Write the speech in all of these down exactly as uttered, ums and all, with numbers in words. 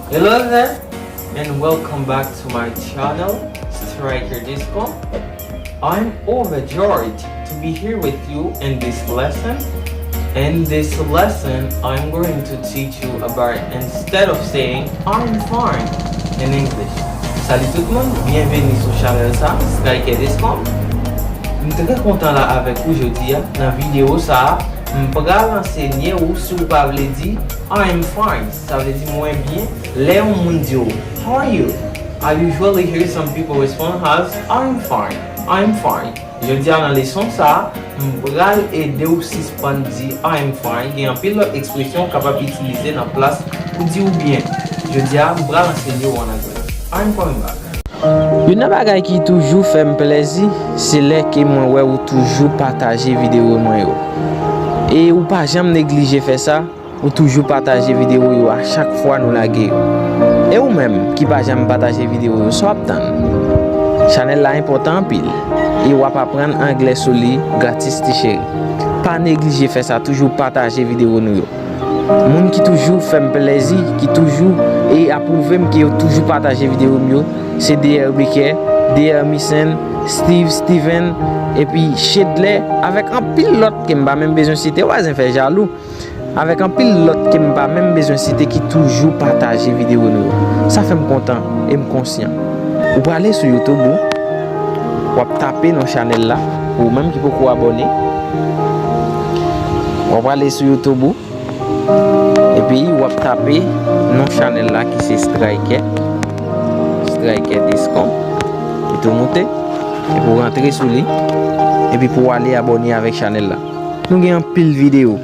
Hello there, and welcome back to my channel, Striker Disco. I'm overjoyed to be here with you in this lesson. In this lesson, I'm going to teach you about, instead of saying "I'm fine" in English. Salut tout moun, byenveni sou chanèl sa, Striker Disco. M trè kontan la avèk ou jodi a. Nan videyo sa a, m pral ansenye ou si ou pa vle di "I'm fine", sa vle di "mwen byen", lè yon moun di w "How are you?" I usually hear some people respond as "I'm fine, I'm fine." Jodi a nan leson sa a, m pral ede w sispann di "I'm fine". Gen anpil lòt ekspresyon w kapab itilize nan plas pou di "ou byen". Jodi a, m pral ansenye w an anglè. I'm coming back. Youn nan bagay ki toujou fè m plèzi, se lè ke mwen wè ou toujou pataje videyo mwen yo. E ou pa janm neglije fè sa, ou toujou pataje videyo yo a chak fwa nou lage yo. E ou menm ki pa janm pataje videyo yo, sa w ap tann? Chanèl la enpòtan anpil, e w ap aprann anglè sou li gratis ti cheri. Pa neglije fè sa, toujou pataje videyo nou yo. Moun ki toujou fè m plèzi, ki toujou e apwouve m ke yo toujou pataje videyo m yo, se D R Baker, D R Misen, Steve Steven, epi Shedley, avèk anpil lòt ke m pa menm bezwen site, w a zen fè jalou. Avèk anpil lòt ke m pa menm bezwen site ki toujou pataje videyo nou yo. Sa fè m kontan e m konsyan. Ou prale sou YouTube ou, w ap tape non chanèl la, pou ou menm ki poko abòne. W ap prale sou YouTube ou, epi w ap tape non chanèl la ki se Striker, Striker Disco. Li tou moute, epi w rantre sou li, epi pou w ale abòne avèk chanèl la. Nou gen anpil videyo.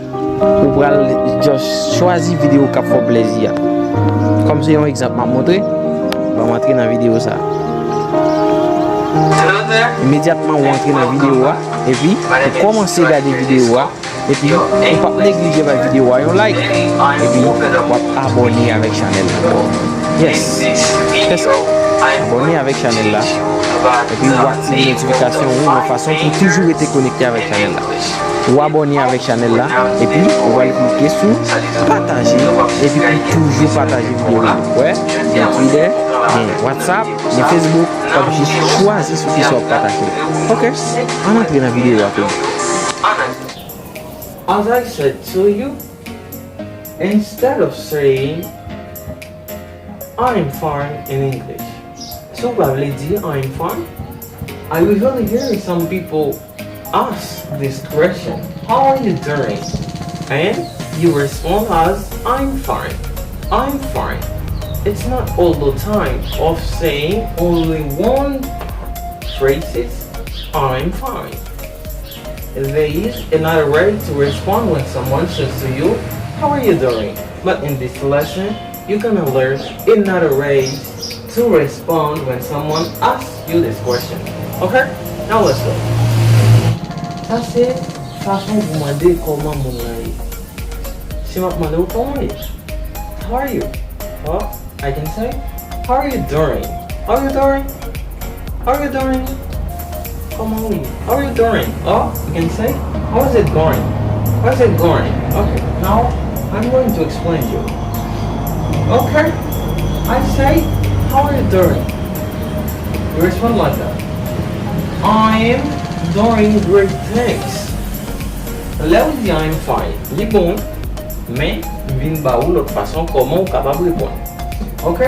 Ou pral just chwazi videyo k ap fè w plèzi a. Kòm se yon egzanp m ap montre, ban m antre nan videyo sa a. Imedyatman ou antre nan videyo a, epi ou kòmanse gade videyo a, epi ou p ap neglije bay videyo a yon like, epi w ap abòne avèk chanèl la. Yes, fè sa. Abòne avèk chanèl la, epi ou aktive notifikasyon ou yon fason pou toujou rete konekte avèk chanèl la. Ou abòne avèk chanèl la, epi ou pral klike sou pataje, epi pou toujou pataje videyo yo. Wè, gen Twitter, gen WhatsApp, gen Facebook, w ap jis chwazi sou kisa w ap pataje. Ok, ann antre nan videyo a kounye a. As I said to you, instead of saying "I'm fine" in English, si w pa vle di "I'm fine", I usually hear some people ask this question, "How are you doing?" And you respond as, "I'm fine, I'm fine." It's not all the time of saying only one phrase is "I'm fine." There is another way to respond when someone says to you, "How are you doing?" But in this lesson, you're gonna learn another way to respond when someone asks you this question. Okay? Now let's go. Sa se fason pou mande kòman moun nan ye. Si m ap mande w kòman w ye, "How are you?" Or I can say, "How are you doing? How are you doing? How are you doing? Kòman w ye? How are you doing?" Or you can say, "How is it going? How is it going?" Okay, now I'm going to explain you. Okay, I say, "How are you doing?" You respond like that. "I'm doing great, thanks." Lè w di "I'm fine", li bon, men m vin ba ou lòt fason kòman w kapab reponn. Ok?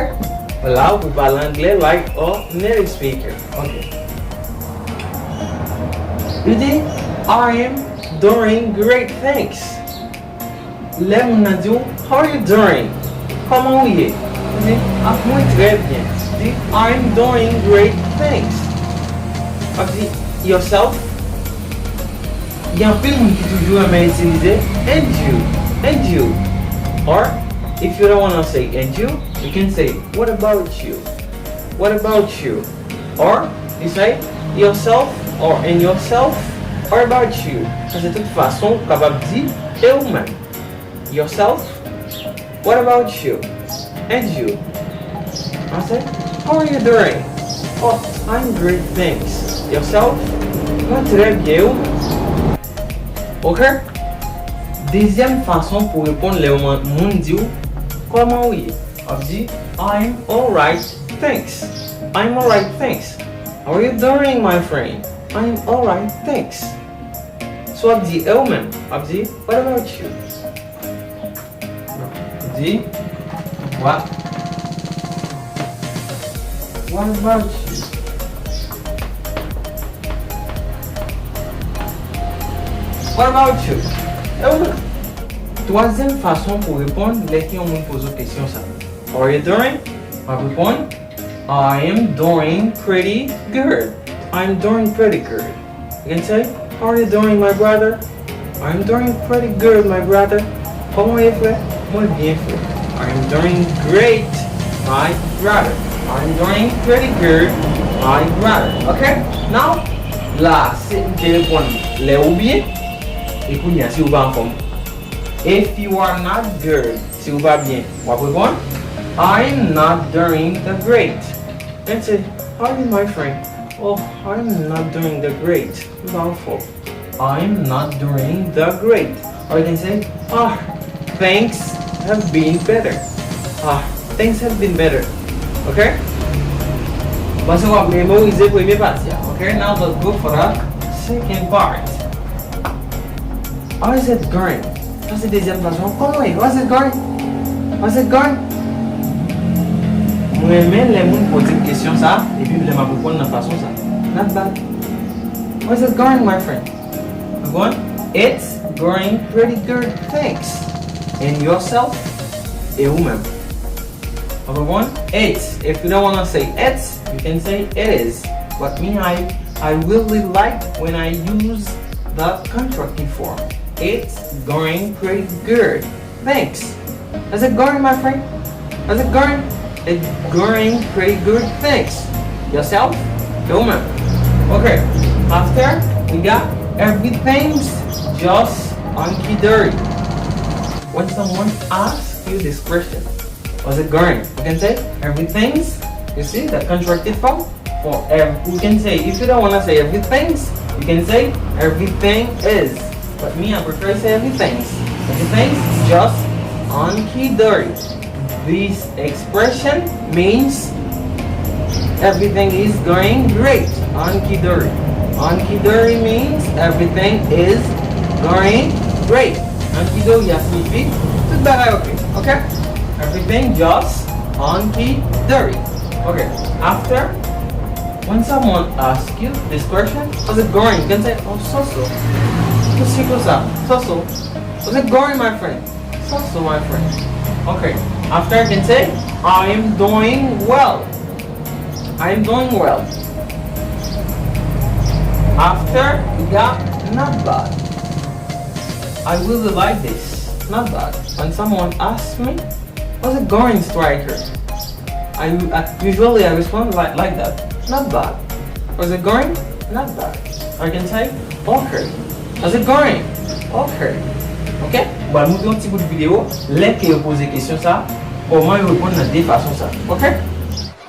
La ou pou pale anglè like a native speaker. Ok. Li di, "I am doing great, thanks." Lè moun nan di w, "How are you doing?" Kòman w ye? Ou di, "Ah, mwen trè byen." Di, "I'm doing great, thanks." W ap di, "Yourself?" Gen anpil moun ki toujou renmen itilize "and you, and you." Or, if you don't wanna say "and you," you can say, "What about you? What about you?" Or, you say, "Yourself," or "and yourself," or "about you." Sa se tout fason ou kapab di "e ou menm." Yourself? What about you? And you? An se, "How are you doing?" Oh, I'm great, thanks. Yourself? Mwen trè byen, ou? Ok? Dezyèm fason pou reponn lè yon moun di w, "Kòman w ye?" W ap di, I'm alright, thanks. I'm alright, thanks. How are you doing, my friend? I'm alright, thanks. Si w ap di, e ou menm, w ap di, what about you? Di, what, what about you? What about you? E ou menm? Twazyèm fason pou reponn lè ke yon moun poze w kesyon sa. How are you doing? W ap reponn, I am doing pretty good. I'm doing pretty good. You can say, how are you doing, my brother? I'm doing pretty good, my brother. Kòman w ye, frè? Mwen byen, frè. I am doing great, my brother. I'm doing pretty good, my brother. Ok? Now, la, se ou te reponn lè ou byen, e kounye a, si ou pa anfòm. If you are not good, si ou pa byen, w ap reponn, I'm not doing the great. And say, how are you, my friend? Oh, I'm not doing the great. M pa anfòm. I'm not doing the great. Or you can say, ah, things have been better. Ah, things have been better. Ok? Panse w ap memorize premye pati a. Ok? Now let's go for the second part. How is it going? Sa se dezyèm fason. Kòman w ye? How's it going? How's it going? Mwen renmen lè moun poze m kesyon sa, epi lè m ap reponn nan fason sa. Not bad. How's it going, my friend? Bon, it's going pretty good, thanks. And yourself? E ou menm? Number one, it's. If you don't want to say it's, you can say it is. But me, I, I really like when I use the contractive form. It's going pretty good. Thanks. How's it going, my friend? How's it going? It's going pretty good, thanks. Yourself? E ou menm? Okay. After, we got everything's just hunky dory. When someone asks you this question, how's it going? You can say everything's, you see, the contracted form. For ev-, we can say, if you don't want to say everything's, you can say everything is. But me, I prefer say everything's. Everything's just hunky dory. This expression means everything is going great. Hunky dory. Hunky dory means everything is going great. Hunky dory a siyifi tout bagay ok. Ok? Everything just hunky dory. Ok. After, when someone asks you this question, how's it going? You can say, oh, so so. Tout se konsa. So so. How's it going, my friend? So so, my friend. Ok. After, you can say, I am doing well. I am doing well. After, we got not bad. I really like this. Not bad. When someone asks me, how's it going, striker? I, I usually I respond like, like that. Not bad. How's it going? Not bad. I can say, okay. How's it going? Okay. Ok? Mwen montre yon ti bout videyo lè ke yo poze kesyon sa, kòman yo reponn nan de fason sa. Ok?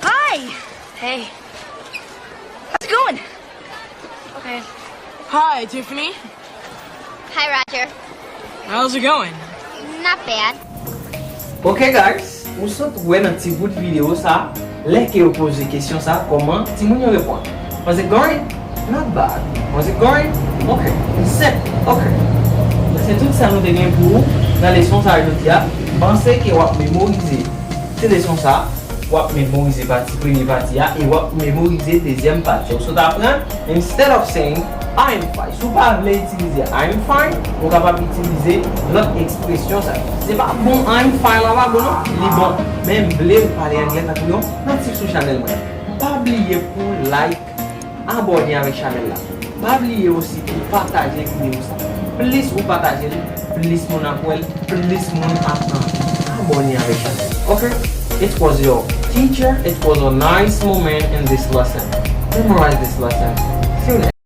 Hi! Hey. How's it going? Okay. Hi, Tiffany. Hi, Roger. How's it going? Not bad. Ok guys, ou sot wè nan ti bout videyo sa, lè ke yo poze kesyon sa, kòman timoun yo reponn. How's it going? Not bad. How's it going? Ok. Senp. Ok. Se tout sa nou te gen pou ou nan leson sa jodi a. Panse ke w ap memorize ti leson sa, w ap memorize pati, premye pati a, e w ap memorize dezyèm pati a. Ou sot aprann, instead of saying, I'm fine. Si w pa vle itilize I'm fine, ou kapab itilize lòt ekspresyon sa yo. Se pa bon, I'm fine la pa bon non, li bon. Men m vle m pale anglè tankou yon natif sou chanèl mwen. Pa bliye pou like, abòne avèk chanèl la. Pa bliye osi pou pataje videyo sa. Plis ou pataje l, plis moun ap wè l, plis moun ap anvi abòne avèk chanèl. Ok? It was your teacher. It was a nice moment in this lesson. Memorize this lesson. See you next.